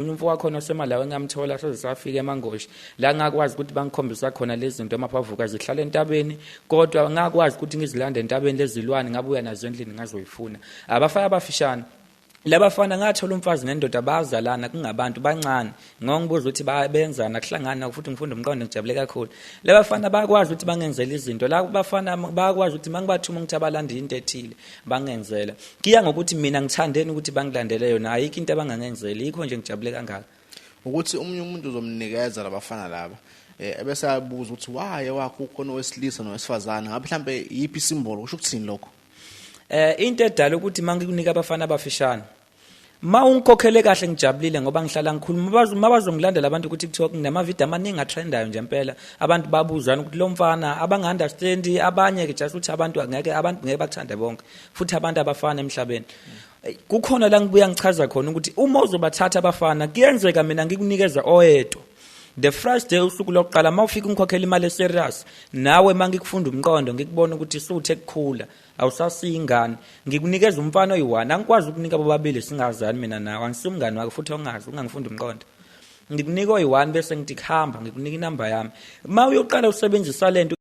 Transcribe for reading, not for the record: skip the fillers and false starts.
Umfo wakhona oseMalawi engamthola soze safika eMangoshi la ngakwazi ukuthi bangikhombisa khona lezi zinto amaphavuka zihlala entabeni, kodwa ngakwazi ukuthi ngizilande entabeni lezilwane, ngabuya nazo endlini ngazoyifuna. Abafana abafishane labafana ngathola umfazi nendoda bazalana kungabantu bancane, ngongibuza ukuthi benzana kuhlangana futhi ngifunda umqondo, ngijabule kakhulu. Labafana bayakwazi ukuthi bangenzele izinto, labafana bayakwazi ukuthi mangibathuma ukuthi abalande into ethile bangenzela. Kuya ngokuthi mina ngithandeni ukuthi bangilandele yona, ayikho into abangangenzeli, yikho nje ngijabule kangaka. Ukuthi omunye umuntu uzomnikeza labafana laba, ebese abuza ukuthi why wakho ukhona owesilisa nowesifazane, ngabe mhlambe yiphi isimbolo, kusho ukuthini lokho? Into edala ukuthi mangikunika abafana abafishane, ma ungikhokhele kahle ngijabulile ngoba ngihlala ngikhuluma, mabazongilandela abantu ukuthi kuthiwa kunamavidiyo amaningi atrendayo nje impela, abantu babuzana ukuthi lo mfana abanga-understandi, abanye ke just ukuthi abantu angeke, abantu ngeke bakuthande bonke, futhi abantu abafana emhlabeni. Kukhona la ngibuya ngichaza khona ukuthi uma uzobathatha abafana kuyenzeka mina ngikunikeza oyedwa the first day, usuku lokuqala uma ufika ungikhokhela imali eserious, nawe uma ngikufunda umqondo ngikubona ukuthi suthe kukhula awusasiyingane, ngikunikeza umfana oyi-one. Angikwazi ukunika bobabili singazani mina nawe, angisumngani wakhe futhi ongazi ungangifunda umqondo. Ngikunika oyi-one bese ngithi kuhamba, ngikunika inamba yami, uma uyoqala usebenzisa lento.